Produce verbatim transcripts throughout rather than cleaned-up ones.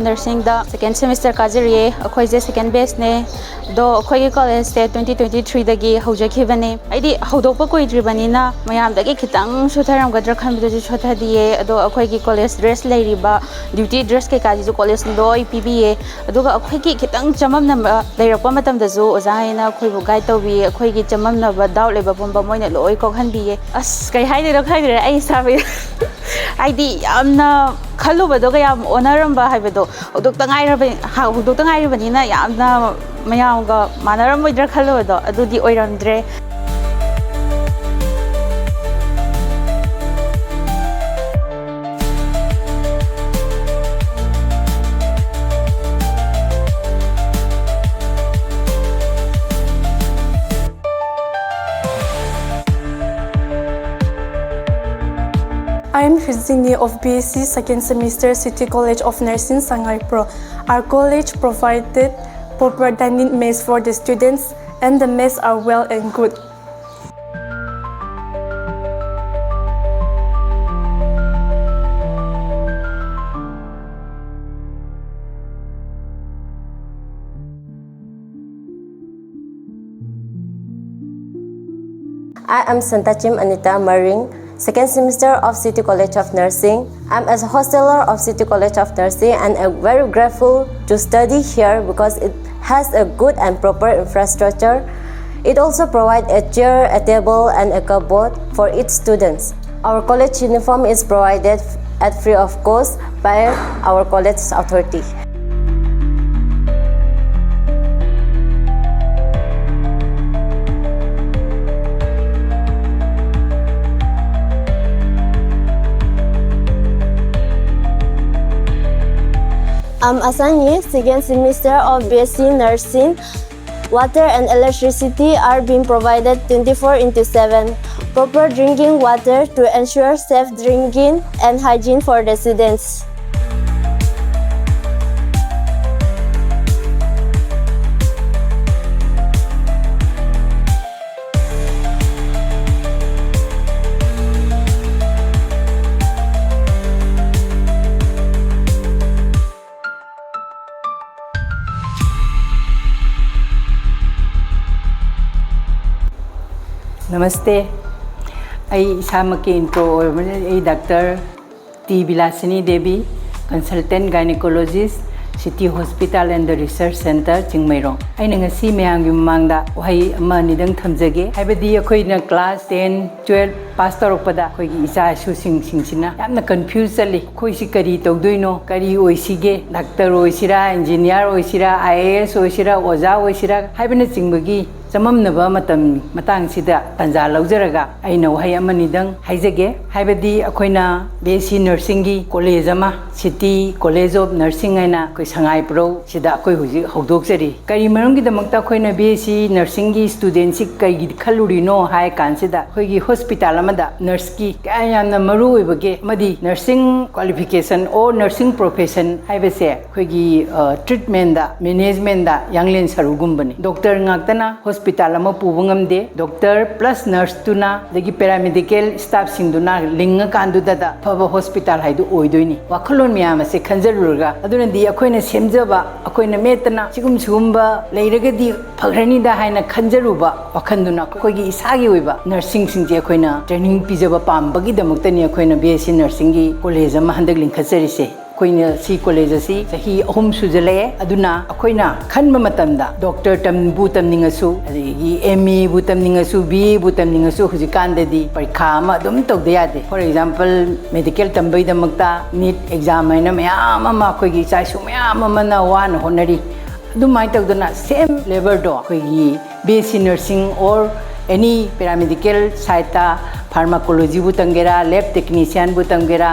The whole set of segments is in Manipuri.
ꯅꯔꯁꯤꯡꯗ ꯁꯦꯀꯦꯟ ꯁꯦꯃꯤꯁꯇꯔ ꯀꯥꯖꯔꯤꯌꯦ꯫ ꯑꯩꯈꯣꯏꯁꯦ ꯁꯦꯀꯦꯟ ꯕꯦꯁꯅꯦ꯫ ꯑꯗꯣ ꯑꯩꯈꯣꯏꯒꯤ ꯀꯣꯂꯦꯖꯁꯦ ꯇ꯭ꯋꯦꯟꯇꯤ ꯇ꯭ꯋꯦꯟꯇꯤ ꯊ꯭ꯔꯤꯗꯒꯤ ꯍꯧꯖꯈꯤꯕꯅꯦ꯫ ꯑꯩꯗꯤ ꯍꯧꯗꯣꯛꯄ ꯀꯨꯏꯗ꯭ꯔꯤꯕꯅꯤꯅ ꯃꯌꯥꯝꯗꯒꯤ ꯈꯤꯇꯪ ꯁꯣꯊꯔꯝꯒꯗ꯭ꯔꯥ ꯈꯟꯕꯗꯨꯁꯨ ꯁꯣꯊꯗꯤꯌꯦ꯫ ꯑꯗꯣ ꯑꯩꯈꯣꯏꯒꯤ ꯀꯣꯂꯦꯖ ꯗ꯭ꯔꯦꯁ ꯂꯩꯔꯤꯕ, ꯗ꯭ꯌꯨꯇꯤ ꯗ꯭ꯔꯦꯁ ꯀꯩꯀꯥꯁꯤꯁꯨ ꯀꯣꯂꯦꯖꯅ ꯂꯣꯏ ꯄꯤꯕꯤꯌꯦ꯫ ꯑꯗꯨꯒ ꯑꯩꯈꯣꯏꯒꯤ ꯈꯤꯇꯪ ꯆꯃꯝꯅꯕ ꯂꯩꯔꯛꯄ ꯃꯇꯝꯗꯁꯨ ꯑꯣꯖꯥ ꯍꯥꯏꯅ ꯑꯩꯈꯣꯏꯕꯨ ꯒꯥꯏꯗ ꯇꯧꯕꯤꯌꯦ꯫ ꯑꯩꯈꯣꯏꯒꯤ ꯆꯃꯝꯅꯕ, ꯗꯥꯎꯠ ꯂꯩꯕ ꯄꯨꯝꯕ ꯃꯣꯏꯅ ꯂꯣꯏ ꯀꯣꯛꯍꯟꯕꯤꯌꯦ꯫ ꯑꯁ, ꯀꯩ ꯍꯥꯏꯗꯣꯏꯅꯣ ꯈꯪꯗ꯭ꯔꯦ ꯑꯩ ꯏꯁꯥꯕꯨ꯫ ꯍꯥꯏꯗꯤ ꯌꯥꯝꯅ ꯈꯜꯂꯨꯕꯗꯣ ꯀꯌꯥꯝ ꯑꯣꯟꯅꯔꯝꯕ ꯍꯥꯏꯕꯗꯣ ꯍꯧꯗꯣꯛꯇ ꯉꯥꯏꯔꯕ-, ꯍꯧꯗꯣꯛꯇ ꯉꯥꯏꯔꯤꯕꯅꯤꯅ ꯌꯥꯝꯅ ꯃꯌꯥꯝꯒ ꯃꯥꯟꯅꯔꯝꯃꯣꯏꯗ꯭ꯔꯥ ꯈꯜꯂꯨꯕꯗꯣ ꯑꯗꯨꯗꯤ ꯑꯣꯏꯔꯝꯗ꯭ꯔꯦ꯫ I am Virginia of B S C second semester, City College of Nursing, Sangaiprou. Our college provided proper dining mess for the students, and the mess are well and good. I am Santachim Anita Maring, second semester of City College of Nursing. I'm a hosteler of City College of Nursing and I'm very grateful to study here because it has a good and proper infrastructure. It also provides a chair, a table, and a cupboard for each students. Our college uniform is provided at free of cost by our college authority. I'm Asang Yi, second semester of B S C Nursing. Water and electricity are being provided twenty-four into seven. Proper drinking water to ensure safe drinking and hygiene for residents. ꯅꯃꯁꯇꯦ꯫ ꯑꯩ ꯏꯁꯥꯃꯛꯀꯤ intro ꯑꯣꯏꯔꯕꯅꯤꯅ, ꯑꯩ doctor T Bilasini Devi, consultant gynecologist, City Hospital and the Research Centre, Chingmeirong. ꯑꯩꯅ ꯉꯁꯤ ꯃꯌꯥꯝꯒꯤ ꯃꯃꯥꯡꯗ ꯋꯥꯍꯩ ꯑꯃ ꯑꯅꯤꯗꯪ ꯊꯝꯖꯒꯦ꯫ ꯍꯥꯏꯕꯗꯤ ꯑꯩꯈꯣꯏꯅ class ten, twelve pass ꯇꯧꯔꯛꯄꯗ ꯑꯩꯈꯣꯏꯒꯤ ꯏꯆꯥ ꯏꯁꯨꯁꯤꯡꯁꯤꯡꯁꯤꯅ ꯌꯥꯝꯅ confuse ꯆꯠꯂꯤ꯫ ꯑꯩꯈꯣꯏꯁꯤ ꯀꯔꯤ ꯇꯧꯗꯣꯏꯅꯣ? ꯀꯔꯤ ꯑꯣꯏꯁꯤꯒꯦ? ꯗꯥꯛꯇꯔ ꯑꯣꯏꯁꯤꯔꯥ, engineer ꯑꯣꯏꯁꯤꯔꯥ, IAS ꯑꯣꯏꯁꯤꯔꯥ, ꯑꯣꯖꯥ ꯑꯣꯏꯁꯤꯔꯥ ꯍꯥꯏꯕꯅꯆꯤꯡꯕꯒꯤ ꯆꯃꯝꯅꯕ ꯃꯇꯝ ꯃꯇꯥꯡꯁꯤꯗ ꯇꯥꯟꯖꯥ ꯂꯧꯖꯔꯒ ꯑꯩꯅ ꯋꯥꯍꯩ ꯑꯃꯅꯤꯗꯪ ꯍꯥꯏꯖꯒꯦ꯫ ꯍꯥꯏꯕꯗꯤ ꯑꯩꯈꯣꯏꯅ B S C nursingꯒꯤ college ꯑꯃ, City College of Nursing ꯍꯥꯏꯅ ꯑꯩꯈꯣꯏ ꯁꯉꯥꯏꯄ꯭ꯔꯧ ꯁꯤꯗ ꯑꯩꯈꯣꯏ ꯍꯧꯖꯤꯛ ꯍꯧꯗꯣꯛꯆꯔꯤ꯫ ꯀꯔꯤ ꯃꯔꯝꯒꯤꯗꯃꯛꯇ ꯑꯩꯈꯣꯏꯅ B S C nursingꯒꯤ studentꯁꯤ ꯀꯩꯒꯤ ꯈꯜꯂꯨꯔꯤꯅꯣ ꯍꯥꯏ ꯀꯥꯟꯁꯤꯗ, ꯑꯩꯈꯣꯏꯒꯤ hospital ꯑꯃꯗ nurseꯀꯤ ꯀꯌꯥ ꯌꯥꯝꯅ ꯃꯔꯨ ꯑꯣꯏꯕꯒꯦ, ꯑꯃꯗꯤ nursing qualification or nursing profession ꯍꯥꯏꯕꯁꯦ ꯑꯩꯈꯣꯏꯒꯤ, ꯑ, treatmentꯗ, managementꯗ ꯌꯥꯡꯂꯦꯟ ꯁꯔꯨꯒꯨꯝꯕꯅꯤ꯫ Doctor ꯉꯥꯛꯇꯅ hospital ꯑꯃ ꯄꯨꯕ ꯉꯝꯗꯦ꯫ Doctor plus nurseꯇꯨꯅ, ꯑꯗꯒꯤ paramedical staffꯁꯤꯡꯗꯨꯅ ꯂꯤꯡꯉꯀꯥꯟꯗꯨꯗ ꯑꯐꯕ hospital ꯍꯥꯏꯗꯨ ꯑꯣꯏꯗꯣꯏꯅꯤ꯫ ꯋꯥꯈꯜꯂꯣꯟ ꯃꯌꯥꯝ ꯑꯁꯦ ꯈꯟꯖꯔꯨꯔꯒ, ꯑꯗꯨꯅꯗꯤ ꯑꯩꯈꯣꯏꯅ ꯁꯦꯝꯖꯕ, ꯑꯩꯈꯣꯏꯅ ꯃꯦꯠꯇꯅ ꯁꯤꯒꯨꯝ ꯁꯤꯒꯨꯝꯕ ꯂꯩꯔꯒꯗꯤ ꯐꯈ꯭ꯔꯅꯤꯗ ꯍꯥꯏꯅ ꯈꯟꯖꯔꯨꯕ ꯋꯥꯈꯜꯗꯨꯅ ꯑꯩꯈꯣꯏꯒꯤ ꯏꯁꯥꯒꯤ ꯑꯣꯏꯕ nursingꯁꯤꯡꯁꯦ ꯑꯩꯈꯣꯏꯅ training ꯄꯤꯖꯕ ꯄꯥꯝꯕꯒꯤꯗꯃꯛꯇꯅꯤ ꯑꯩꯈꯣꯏꯅ B S C nursingꯒꯤ college ꯑꯃ ꯍꯟꯗꯛ ꯂꯤꯡꯈꯠꯆꯔꯤꯁꯦ꯫ ꯑꯩꯈꯣꯏꯅ ꯁꯤ college ꯑꯁꯤ ꯆꯍꯤ ꯑꯍꯨꯝ ꯁꯨꯖꯜꯂꯛꯑꯦ꯫ ꯑꯗꯨꯅ ꯑꯩꯈꯣꯏꯅ ꯈꯟꯕ ꯃꯇꯝꯗ doctor ꯇꯝꯕꯨ ꯇꯝꯅꯤꯡꯉꯁꯨ, ꯑꯗꯒꯤ M Aꯕꯨ ꯇꯝꯅꯤꯡꯉꯁꯨ, B Aꯕꯨ ꯇꯝꯅꯤꯡꯉꯁꯨ, ꯍꯧꯖꯤꯛꯀꯥꯟꯗꯗꯤ ꯄꯔꯤꯈꯥ ꯑꯃ ꯑꯗꯨꯝ ꯇꯧꯗ ꯌꯥꯗꯦ꯫ For example, medical ꯇꯝꯕꯩꯗꯃꯛꯇ NEET exam ꯍꯥꯏꯅ ꯃꯌꯥꯝ ꯑꯃ ꯑꯩꯈꯣꯏꯒꯤ ꯏꯆꯥ ꯏꯁꯨ ꯃꯌꯥꯝ ꯑꯃꯅ ꯋꯥꯅ ꯍꯣꯠꯅꯔꯤ꯫ ꯑꯗꯨꯃꯥꯏꯅ ꯇꯧꯗꯅ same levelꯗꯣ ꯑꯩꯈꯣꯏꯒꯤ B S C nursing or any paramedical sideꯇ, pharmacologyꯕꯨ ꯇꯝꯒꯦꯔꯥ, lab technicianꯕꯨ ꯇꯝꯒꯦꯔꯥ,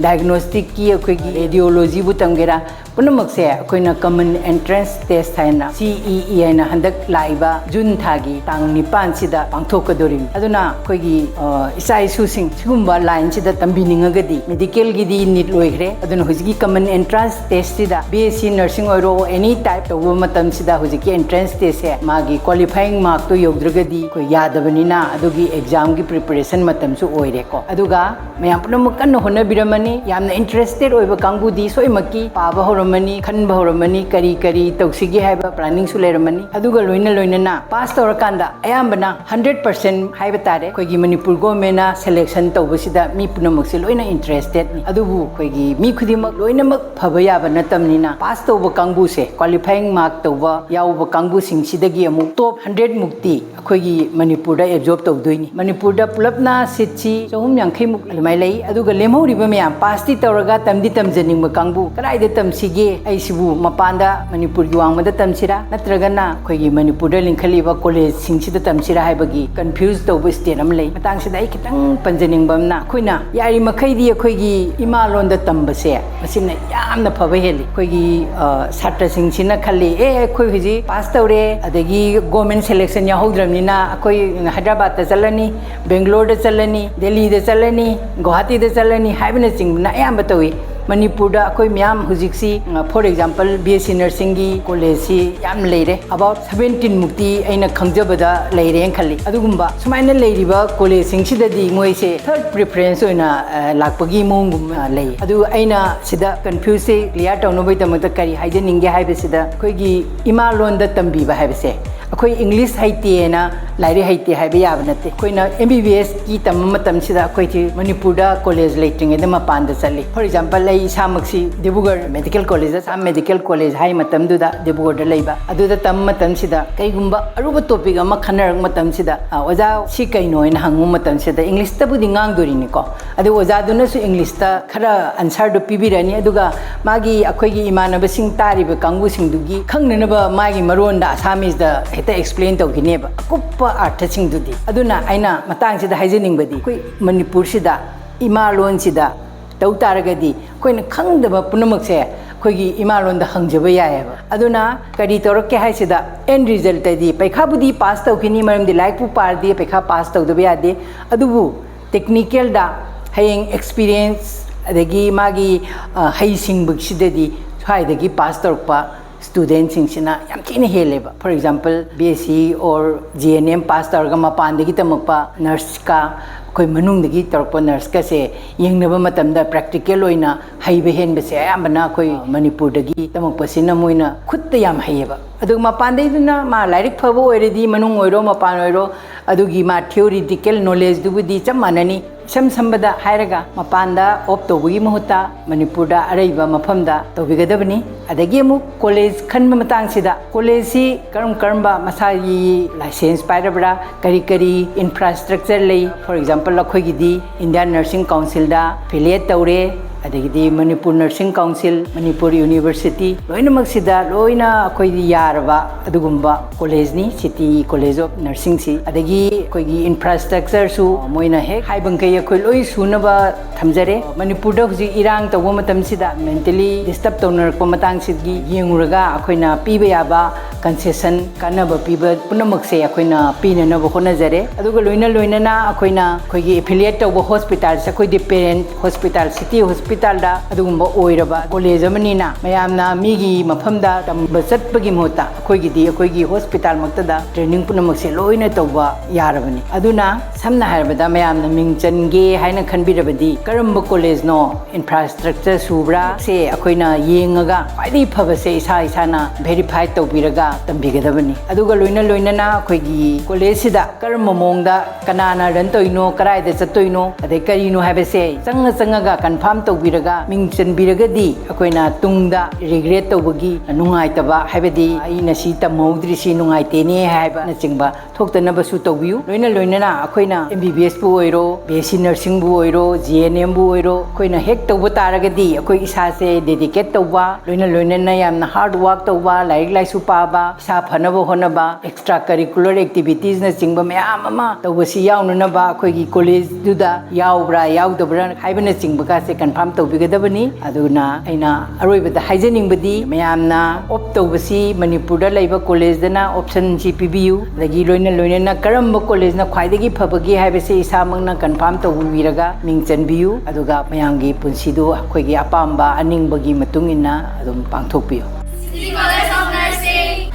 diagnosticꯀꯤ ꯑꯩꯈꯣꯏꯒꯤ radiologyꯕꯨ ꯇꯝꯒꯦꯔꯥ, ꯄꯨꯝꯅꯃꯛꯁꯦ ꯑꯩꯈꯣꯏꯅ Common Entrance Test ꯍꯥꯏꯅ, C E E ꯍꯥꯏꯅ, ꯍꯟꯗꯛ ꯂꯥꯛꯏꯕ ꯖꯨꯟ ꯊꯥꯒꯤ ꯇꯥꯡ ꯅꯤꯄꯥꯟꯁꯤꯗ ꯄꯥꯡꯊꯣꯛꯀꯗꯧꯔꯤꯕꯅꯤ꯫ ꯑꯗꯨꯅ ꯑꯩꯈꯣꯏꯒꯤ, ꯑ, ꯏꯆꯥ ꯏꯁꯨꯁꯤꯡ ꯁꯤꯒꯨꯝꯕ ꯂꯥꯏꯟꯁꯤꯗ ꯇꯝꯕꯤꯅꯤꯡꯉꯒꯗꯤ, ꯃꯦꯗꯤꯀꯦꯜꯒꯤꯗꯤ ꯅꯤꯠ ꯂꯣꯏꯈ꯭ꯔꯦ, ꯑꯗꯨꯅ ꯍꯧꯖꯤꯛꯀꯤ Common Entrance Test ꯁꯤꯗ B S C nursing ꯑꯣꯏꯔꯣ, any type ꯇꯧꯕ ꯃꯇꯝꯁꯤꯗ ꯍꯧꯖꯤꯛꯀꯤ entrance test ꯁꯦ ꯃꯥꯒꯤ qualifying mark ꯇꯣ ꯌꯧꯗ꯭ꯔꯒꯗꯤ ꯑꯩꯈꯣꯏ ꯌꯥꯗꯕꯅꯤꯅ, ꯑꯗꯨꯒꯤ exam ꯒꯤ preparation ꯃꯇꯝꯁꯨ ꯑꯣꯏꯔꯦꯀꯣ꯫ ꯑꯗꯨꯒ ꯃꯌꯥꯝ ꯄꯨꯝꯅꯃꯛ ꯀꯟꯅ ꯍꯣꯠꯅꯕꯤꯔꯝꯃꯅꯤ꯫ ꯌꯥꯝꯅ interested ꯑꯣꯏꯕ ꯀꯥꯡꯕꯨꯗꯤ ꯁꯣꯏꯃꯛꯀꯤ ꯄꯥꯕ ꯍꯧꯔꯝꯃꯅꯤ, ꯈꯟꯕ ꯍꯧꯔꯝꯃꯅꯤ, ꯀꯔꯤ ꯀꯔꯤ ꯇꯧꯁꯤꯒꯦ ꯍꯥꯏꯕ planning ꯁꯨ ꯂꯩꯔꯝꯃꯅꯤ꯫ ꯑꯗꯨꯒ ꯂꯣꯏꯅ ꯂꯣꯏꯅꯅ pass ꯇꯧꯔꯀꯥꯟꯗ ꯑꯌꯥꯝꯕꯅ hundred percent ꯍꯥꯏꯕ ꯇꯥꯔꯦ, ꯑꯩꯈꯣꯏꯒꯤ ꯃꯅꯤꯄꯨꯔ government ꯅ selection ꯇꯧꯕꯁꯤꯗ ꯃꯤ ꯄꯨꯝꯅꯃꯛꯁꯦ ꯂꯣꯏꯅ interested ꯅꯤ꯫ ꯑꯗꯨꯕꯨ ꯑꯩꯈꯣꯏꯒꯤ ꯃꯤ ꯈꯨꯗꯤꯡꯃꯛ ꯂꯣꯏꯅꯃꯛ ꯐꯕ ꯌꯥꯕ ꯅꯠꯇꯕꯅꯤꯅ, pass ꯇꯧꯕ ꯀꯥꯡꯕꯨꯁꯦ, qualifying mark ꯇꯧꯕ ꯌꯥꯎꯕ ꯀꯥꯡꯕꯨꯁꯤꯡꯁꯤꯗꯒꯤ ꯑꯃꯨꯛ top hundred ꯃꯨꯛꯇꯤ ꯑꯩꯈꯣꯏꯒꯤ ꯃꯅꯤꯄꯨꯔꯗ absorb ꯇꯧꯗꯣꯏꯅꯤ꯫ ꯃꯅꯤꯄꯨꯔꯗ ꯄꯨꯂꯞꯅ seat ꯁꯤ ꯆꯍꯨꯝ ꯌꯥꯡꯈꯩ ꯃꯨꯛ ꯑꯗꯨꯃꯥꯏꯅ ꯂꯩ꯫ ꯑꯗꯨꯒ ꯂꯦꯝꯍꯧꯔꯤꯕ ꯃꯌꯥꯝ, pass ꯇꯤ ꯇꯧꯔꯒ ꯇꯝꯗꯤ ꯇꯝꯖꯅꯤꯡꯕ ꯀꯥꯡꯕꯨ, ꯀꯗꯥꯏꯗ ꯇꯝꯁꯤꯒꯦ? ꯑꯩꯁꯤꯕꯨ ꯃꯄꯥꯟꯗ, ꯃꯅꯤꯄꯨꯔꯒꯤ ꯋꯥꯡꯃꯗ ꯇꯝꯁꯤꯔꯥ, ꯅꯠꯇ꯭ꯔꯒꯅ ꯑꯩꯈꯣꯏꯒꯤ ꯃꯅꯤꯄꯨꯔꯗ ꯂꯤꯡꯈꯠꯂꯤꯕ ꯀꯣꯂꯦꯖꯁꯤꯡꯁꯤꯗ ꯇꯝꯁꯤꯔꯥ ꯍꯥꯏꯕꯒꯤ confuse ꯇꯧꯕ state ꯑꯃ ꯂꯩ꯫ ꯃꯇꯥꯡꯁꯤꯗ ꯑꯩ ꯈꯤꯇꯪ ꯄꯟꯖꯅꯤꯡꯕ ꯑꯃꯅ, ꯑꯩꯈꯣꯏꯅ ꯌꯥꯔꯤꯃꯈꯩꯗꯤ ꯑꯩꯈꯣꯏꯒꯤ ꯏꯃꯥ ꯂꯣꯟꯗ ꯇꯝꯕꯁꯦ, ꯃꯁꯤꯅ ꯌꯥꯝꯅ ꯐꯕ ꯍꯦꯜꯂꯤ꯫ ꯑꯩꯈꯣꯏꯒꯤ, ꯑ, ꯁꯥꯇ꯭ꯔꯁꯤꯡꯁꯤꯅ ꯈꯜꯂꯤ, "ꯑꯦ, ꯑꯩꯈꯣꯏ ꯍꯧꯖꯤꯛ pass ꯇꯧꯔꯦ, ꯑꯗꯒꯤ government selection ꯌꯥꯎꯍꯧꯗ꯭ꯔꯕꯅꯤꯅ ꯑꯩꯈꯣꯏ ꯍꯥꯏꯗ꯭ꯔꯕꯥꯗꯇ ꯆꯠꯂꯅꯤ, ꯕꯦꯡꯒ꯭ꯂꯣꯔꯗ ꯆꯠꯂꯅꯤ, ꯗꯦꯜꯂꯤꯗ ꯆꯠꯂꯅꯤ, ꯒꯨꯋꯥꯍꯥꯇꯤꯗ ꯆꯠꯂꯅꯤ" ꯍꯥꯏꯕꯅꯆꯤꯡꯕꯅ ꯑꯌꯥꯝꯕ ꯇꯧꯏ꯫ ꯃꯅꯤꯄꯨꯔꯗ ꯑꯩꯈꯣꯏ ꯃꯌꯥꯝ ꯍꯧꯖꯤꯛꯁꯤ, ꯑ, for example, B S C nursing ꯒꯤ ꯀꯣꯂꯦꯖꯁꯤ ꯌꯥꯝ ꯂꯩꯔꯦ꯫ About seventeen ꯃꯨꯛꯇꯤ ꯑꯩꯅ ꯈꯪꯖꯕꯗ ꯂꯩꯔꯦꯅ ꯈꯜꯂꯤ꯫ ꯑꯗꯨꯒꯨꯝꯕ ꯁꯨꯃꯥꯏꯅ ꯂꯩꯔꯤꯕ ꯀꯣꯂꯦꯖꯁꯤꯡꯁꯤꯗꯗꯤ ꯃꯣꯏꯁꯦ third preference ꯑꯣꯏꯅ, ꯑ, ꯂꯥꯛꯄꯒꯤ ꯃꯑꯣꯡꯒꯨꯝꯕ ꯂꯩ꯫ ꯑꯗꯨ ꯑꯩꯅ ꯁꯤꯗ confuse ꯁꯦ clear ꯇꯧꯅꯕꯒꯤꯗꯃꯛꯇ ꯀꯔꯤ ꯍꯥꯏꯖꯅꯤꯡꯒꯦ ꯍꯥꯏꯕꯁꯤꯗ, ꯑꯩꯈꯣꯏꯒꯤ ꯏꯃꯥ ꯂꯣꯟꯗ ꯇꯝꯕꯤꯕ ꯍꯥꯏꯕꯁꯦ, ꯑꯩꯈꯣꯏ English ꯍꯩꯇꯦꯅ ꯂꯥꯏꯔꯤꯛ ꯍꯩꯇꯦ ꯍꯥꯏꯕ ꯌꯥꯕ ꯅꯠꯇꯦ꯫ ꯑꯩꯈꯣꯏꯅ M B B S ꯀꯤ ꯇꯝꯕ ꯃꯇꯝꯁꯤꯗ ꯑꯩꯈꯣꯏꯁꯤ ꯃꯅꯤꯄꯨꯔꯗ ꯀꯣꯂꯦꯖ ꯂꯩꯇ꯭ꯔꯤꯉꯩꯗ ꯃꯄꯥꯟꯗ ꯆꯠꯂꯤ꯫ For example, ꯑꯩ ꯏꯁꯥꯃꯛꯁꯤ Dibrugarh medical college, Assam medical college ꯍꯥꯏ ꯃꯇꯝꯗꯨꯗ ꯗꯤꯕ꯭ꯔꯨꯒꯔꯗ ꯂꯩꯕ, ꯑꯗꯨꯗ ꯇꯝꯕ ꯃꯇꯝꯁꯤꯗ ꯀꯩꯒꯨꯝꯕ ꯑꯔꯨꯕ topic ꯑꯃ ꯈꯟꯅꯔꯛꯄ ꯃꯇꯝꯁꯤꯗ, "ꯑ, ꯑꯣꯖꯥ, ꯁꯤ ꯀꯩꯅꯣ?" ꯍꯥꯏꯅ ꯍꯪꯕ ꯃꯇꯝꯁꯤꯗ English ꯇꯕꯨꯗꯤ ꯉꯥꯡꯗꯣꯔꯤꯅꯤꯀꯣ, ꯑꯗꯨ ꯑꯣꯖꯥꯗꯨꯅꯁꯨ English ꯇ ꯈꯔ answer ꯗꯨ ꯄꯤꯕꯤꯔꯅꯤ, ꯑꯗꯨꯒ ꯃꯥꯒꯤ, ꯑꯩꯈꯣꯏꯒꯤ ꯏꯃꯥꯟꯅꯕꯁꯤꯡ ꯇꯥꯔꯤꯕ ꯀꯥꯡꯕꯨꯁꯤꯡꯗꯨꯒꯤ ꯈꯪꯅꯅꯕ ꯃꯥꯒꯤ ꯃꯔꯣꯟꯗ Assamese ꯇ ꯍꯦꯛꯇ explain ꯇꯧꯈꯤꯅꯦꯕ, ꯑꯀꯨꯞꯄ ꯑꯥꯔꯊꯁꯤꯡꯗꯨꯗꯤ꯫ ꯑꯗꯨꯅ ꯑꯩꯅ ꯃꯇꯥꯡꯁꯤꯗ ꯍꯥꯏꯖꯅꯤꯡꯕꯗꯤ, ꯑꯩꯈꯣꯏ ꯃꯅꯤꯄꯨꯔꯁꯤꯗ ꯏꯃꯥ ꯂꯣꯟꯁꯤꯗ ꯇꯧ ꯇꯥꯔꯒꯗꯤ, ꯑꯩꯈꯣꯏꯅ ꯈꯪꯗꯕ ꯄꯨꯝꯅꯃꯛꯁꯦ ꯑꯩꯈꯣꯏꯒꯤ ꯏꯃꯥꯂꯣꯟꯗ ꯍꯪꯖꯕ ꯌꯥꯏꯑꯕ꯫ ꯑꯗꯨꯅ ꯀꯔꯤ ꯇꯧꯔꯛꯀꯦ ꯍꯥꯏꯁꯤꯗ, ꯑꯦꯟ ꯔꯤꯖꯜꯇꯗꯤ ꯄꯩꯈꯥꯕꯨꯗꯤ ꯄꯥꯁ ꯇꯧꯈꯤꯅꯤ, ꯃꯔꯝꯗꯤ ꯂꯥꯏꯔꯤꯛꯄꯨ ꯄꯥꯔꯗꯤ ꯄꯩꯈꯥ ꯄꯥꯁ ꯇꯧꯗꯕ ꯌꯥꯗꯦ꯫ ꯑꯗꯨꯕꯨ ꯇꯦꯛꯅꯤꯀꯦꯜꯗ ꯍꯌꯦꯡ ꯑꯦꯛꯁꯄꯤꯔꯤꯌꯦꯟꯁ ꯑꯗꯒꯤ ꯃꯥꯒꯤ, ꯑ, ꯍꯩꯁꯤꯡꯕꯁꯤꯗꯗꯤ ꯁ꯭ꯋꯥꯏꯗꯒꯤ ꯄꯥꯁ ꯇꯧꯔꯛꯄ ꯁ꯭ꯇꯨꯗꯦꯟꯁꯤꯡꯁꯤꯅ ꯌꯥꯝ ꯊꯤꯅ ꯍꯦꯜꯂꯦꯕ꯫ For example, B S C or G N M pass ꯇꯧꯔꯒ ꯃꯄꯥꯟꯗꯒꯤ ꯇꯝꯃꯛꯄ ꯅꯔꯁꯀ ꯑꯩꯈꯣꯏ ꯃꯅꯨꯡꯗꯒꯤ ꯇꯧꯔꯛꯄ ꯅꯔꯁꯀꯁꯦ ꯌꯦꯡꯅꯕ ꯃꯇꯝꯗ, ꯄ꯭ꯔꯦꯛꯇꯤꯀꯦꯜ ꯑꯣꯏꯅ ꯍꯩꯕ ꯍꯦꯟꯕꯁꯦ ꯑꯌꯥꯝꯕꯅ ꯑꯩꯈꯣꯏ ꯃꯅꯤꯄꯨꯔꯗꯒꯤ ꯇꯝꯃꯛꯄꯁꯤꯅ ꯃꯣꯏꯅ ꯈꯨꯠꯇ ꯌꯥꯝ ꯍꯩꯌꯦꯕ꯫ ꯑꯗꯨꯒ ꯃꯄꯥꯟꯗꯩꯗꯨꯅ ꯃꯥ ꯂꯥꯏꯔꯤꯛ ꯐꯕ ꯑꯣꯏꯔꯗꯤ, ꯃꯅꯨꯡ ꯑꯣꯏꯔꯣ ꯃꯄꯥꯟ ꯑꯣꯏꯔꯣ, ꯑꯗꯨꯒꯤ ꯃꯥ theoretical knowledgeꯗꯨꯕꯨꯗꯤ ꯆꯞ ꯃꯥꯟꯅꯅꯤ꯫ ꯏꯁꯝ ꯁꯝꯕꯗ ꯍꯥꯏꯔꯒ, ꯃꯄꯥꯟꯗ ꯑꯣꯞ ꯇꯧꯕꯒꯤ ꯃꯍꯨꯠꯇ ꯃꯅꯤꯄꯨꯔꯗ ꯑꯔꯩꯕ ꯃꯐꯝꯗ ꯇꯧꯕꯤꯒꯗꯕꯅꯤ꯫ ꯑꯗꯒꯤ ꯑꯃꯨꯛ ꯀꯣꯂꯦꯖ ꯈꯟꯕ ꯃꯇꯥꯡꯁꯤꯗ, ꯀꯣꯂꯦꯖꯁꯤ ꯀꯔꯝ ꯀꯔꯝꯕ ꯃꯁꯥꯒꯤ ꯂꯥꯏꯁꯦꯟꯁ ꯄꯥꯏꯔꯕ꯭ꯔꯥ, ꯀꯔꯤ ꯀꯔꯤ ꯏꯟꯐ꯭ꯔꯥꯁ꯭ꯇ꯭ꯔꯛꯆꯔ ꯂꯩ? For example, ꯑꯩꯈꯣꯏꯒꯤꯗꯤ Indian Nursing Councilꯗ affiliate ꯇꯧꯔꯦ, ꯑꯗꯒꯤꯗꯤ ꯃꯅꯤꯄꯨꯔ ꯅꯔꯁꯤꯡ ꯀꯥꯎꯟꯁꯤꯜ, ꯃꯅꯤꯄꯨꯔ ꯌꯨꯅꯤꯚꯔꯁꯤꯇꯤ, ꯂꯣꯏꯅꯃꯛꯁꯤꯗ ꯂꯣꯏꯅ ꯑꯩꯈꯣꯏꯒꯤ ꯌꯥꯔꯕ ꯑꯗꯨꯒꯨꯝꯕ ꯀꯣꯂꯦꯖꯅꯤ, City College of Nursingꯁꯤ꯫ ꯑꯗꯒꯤ ꯑꯩꯈꯣꯏꯒꯤ ꯏꯟꯐ꯭ꯔꯥꯁ꯭ꯇ꯭ꯔꯛꯆꯔꯁꯨ ꯃꯣꯏꯅ ꯍꯦꯛ ꯍꯥꯏꯕ ꯃꯈꯩ ꯑꯩꯈꯣꯏ ꯂꯣꯏ ꯁꯨꯅꯕ ꯊꯝꯖꯔꯦ꯫ ꯃꯅꯤꯄꯨꯔꯗ ꯍꯧꯖꯤꯛ ꯏꯔꯥꯡ ꯇꯧꯕ ꯃꯇꯝꯁꯤꯗ mentally disturb ꯇꯧꯅꯔꯛꯄ ꯃꯇꯥꯡꯁꯤꯒꯤ ꯌꯦꯡꯉꯨꯔꯒ ꯑꯩꯈꯣꯏꯅ ꯄꯤꯕ ꯌꯥꯕ concession, ꯀꯥꯟꯅꯕ ꯄꯤꯕ ꯄꯨꯝꯅꯃꯛꯁꯦ ꯑꯩꯈꯣꯏꯅ ꯄꯤꯅꯅꯕ ꯍꯣꯠꯅꯖꯔꯦ꯫ ꯑꯗꯨꯒ ꯂꯣꯏꯅ ꯂꯣꯏꯅꯅ ꯑꯩꯈꯣꯏꯅ ꯑꯩꯈꯣꯏꯒꯤ affiliate ꯇꯧꯕ ꯍꯣꯁꯄꯤꯇꯥꯜꯁꯦ, ꯑꯩꯈꯣꯏꯗꯤ parent ꯍꯣꯁꯄꯤꯇꯥꯜ, City Hospitalꯗ ꯑꯗꯨꯒꯨꯝꯕ ꯑꯣꯏꯔꯕ ꯀꯣꯂꯦꯖ ꯑꯃꯅꯤꯅ, ꯃꯌꯥꯝꯅ ꯃꯤꯒꯤ ꯃꯐꯝꯗ ꯇꯝꯕ ꯆꯠꯄꯒꯤ ꯃꯍꯨꯠꯇ ꯑꯩꯈꯣꯏꯒꯤꯗꯤ ꯑꯩꯈꯣꯏꯒꯤ ꯍꯣꯁꯄꯤꯇꯥꯜꯃꯛꯇꯗ training ꯄꯨꯝꯅꯃꯛꯁꯦ ꯂꯣꯏꯅ ꯇꯧꯕ ꯌꯥꯔꯕꯅꯤ꯫ ꯑꯗꯨꯅ ꯁꯝꯅ ꯍꯥꯏꯔꯕꯗ, ꯃꯌꯥꯝꯅ ꯃꯤꯡ ꯆꯟꯒꯦ ꯍꯥꯏꯅ ꯈꯟꯕꯤꯔꯕꯗꯤ, ꯀꯔꯝꯕ ꯀꯣꯂꯦꯖꯅꯣ, ꯏꯟꯐ꯭ꯔꯥꯁ꯭ꯇ꯭ꯔꯛꯆꯔ ꯁꯨꯕ꯭ꯔꯥ, ꯁꯦ ꯑꯩꯈꯣꯏꯅ ꯌꯦꯡꯉꯒ ꯈ꯭ꯋꯥꯏꯗꯒꯤ ꯐꯕꯁꯦ ꯏꯁꯥ ꯏꯁꯥꯅ verify ꯇꯧꯕꯤꯔꯒ ꯇꯝꯕꯤꯒꯗꯕꯅꯤ꯫ ꯑꯗꯨꯒ ꯂꯣꯏꯅ ꯂꯣꯏꯅꯅ ꯑꯩꯈꯣꯏꯒꯤ ꯀꯣꯂꯦꯖꯁꯤꯗ ꯀꯔꯝꯕ ꯃꯑꯣꯡꯗ, ꯀꯅꯥꯅ run ꯇꯧꯔꯤꯅꯣ, ꯀꯗꯥꯏꯗ ꯆꯠꯇꯣꯏꯅꯣ, ꯑꯗꯩ ꯀꯔꯤꯅꯣ ꯍꯥꯏꯕꯁꯦ ꯆꯪꯉ ꯆꯪꯉꯒ confirm ꯇꯧꯕꯤꯔꯒ ꯃꯤꯡ ꯆꯟꯕꯤꯔꯒꯗꯤ, ꯑꯩꯈꯣꯏꯅ ꯇꯨꯡꯗ regret ꯇꯧꯕꯒꯤ, ꯅꯨꯡꯉꯥꯏꯇꯕ, ꯍꯥꯏꯕꯗꯤ "ꯑꯩꯅ ꯁꯤ ꯇꯝꯍꯧꯗ꯭ꯔꯤꯁꯤ ꯅꯨꯡꯉꯥꯏꯇꯦꯅꯦ" ꯍꯥꯏꯕꯅꯆꯤꯡꯕ ꯊꯣꯛꯇꯅꯕꯁꯨ ꯇꯧꯕꯤꯌꯨ꯫ ꯂꯣꯏꯅ ꯂꯣꯏꯅꯅ ꯑꯩꯈꯣꯏꯅ M B B S ꯄꯨ ꯑꯣꯏꯔꯣ, B S C Nursingꯕꯨ ꯑꯣꯏꯔꯣ, G N Mꯕꯨ ꯑꯣꯏꯔꯣ, ꯑꯩꯈꯣꯏꯅ ꯍꯦꯛ ꯇꯧꯕ ꯇꯥꯔꯒꯗꯤ ꯑꯩꯈꯣꯏ ꯏꯁꯥꯁꯦ dedicate ꯇꯧꯕ, ꯂꯣꯏꯅ ꯂꯣꯏꯅꯅ ꯌꯥꯝꯅ hard work ꯇꯧꯕ, ꯂꯥꯏꯔꯤꯛ ꯂꯥꯏꯁꯨ ꯄꯥꯕ, ꯏꯁꯥ ꯐꯅꯕ ꯍꯣꯠꯅꯕ, extra curricular activitiesꯅꯆꯤꯡꯕ ꯃꯌꯥꯝ ꯑꯃ ꯇꯧꯕꯁꯤ ꯌꯥꯎꯅꯅꯕ ꯑꯩꯈꯣꯏꯒꯤ ꯀꯣꯂꯦꯖꯗꯨꯗ ꯌꯥꯎꯕ꯭ꯔꯥ ꯌꯥꯎꯗꯕ꯭ꯔꯥ ꯍꯥꯏꯕꯅꯆꯤꯡꯕꯒꯁꯦ confirm ꯇꯧꯕꯤꯒꯗꯕꯅꯤ꯫ ꯑꯗꯨꯅ ꯑꯩꯅ ꯑꯔꯣꯏꯕꯗ ꯍꯥꯏꯖꯅꯤꯡꯕꯗꯤ, ꯃꯌꯥꯝꯅ ꯑꯣꯞ ꯇꯧꯕꯁꯤ ꯃꯅꯤꯄꯨꯔꯗ ꯂꯩꯕ ꯀꯣꯂꯦꯖꯇꯅ ꯑꯣꯞꯁꯟꯁꯤ ꯄꯤꯕꯤꯌꯨ, ꯑꯗꯒꯤ ꯂꯣꯏꯅ ꯂꯣꯏꯅꯅ ꯀꯔꯝꯕ ꯀꯣꯂꯦꯖꯅ ꯈ꯭ꯋꯥꯏꯗꯒꯤ ꯐꯕꯒꯦ ꯍꯥꯏꯕꯁꯤ ꯏꯁꯥꯃꯛꯅ ꯀꯟꯐꯥꯔꯝ ꯇꯧꯕꯤꯔꯒ ꯃꯤꯡ ꯆꯟꯕꯤꯌꯨ, ꯑꯗꯨꯒ ꯃꯌꯥꯝꯒꯤ ꯄꯨꯟꯁꯤꯗꯨ ꯑꯩꯈꯣꯏꯒꯤ ꯑꯄꯥꯝꯕ ꯑꯅꯤꯡꯕꯒꯤ ꯃꯇꯨꯡ ꯏꯟꯅ ꯑꯗꯨꯝ ꯄꯥꯡꯊꯣꯛꯄꯤꯌꯨ꯫ City College of Nursing.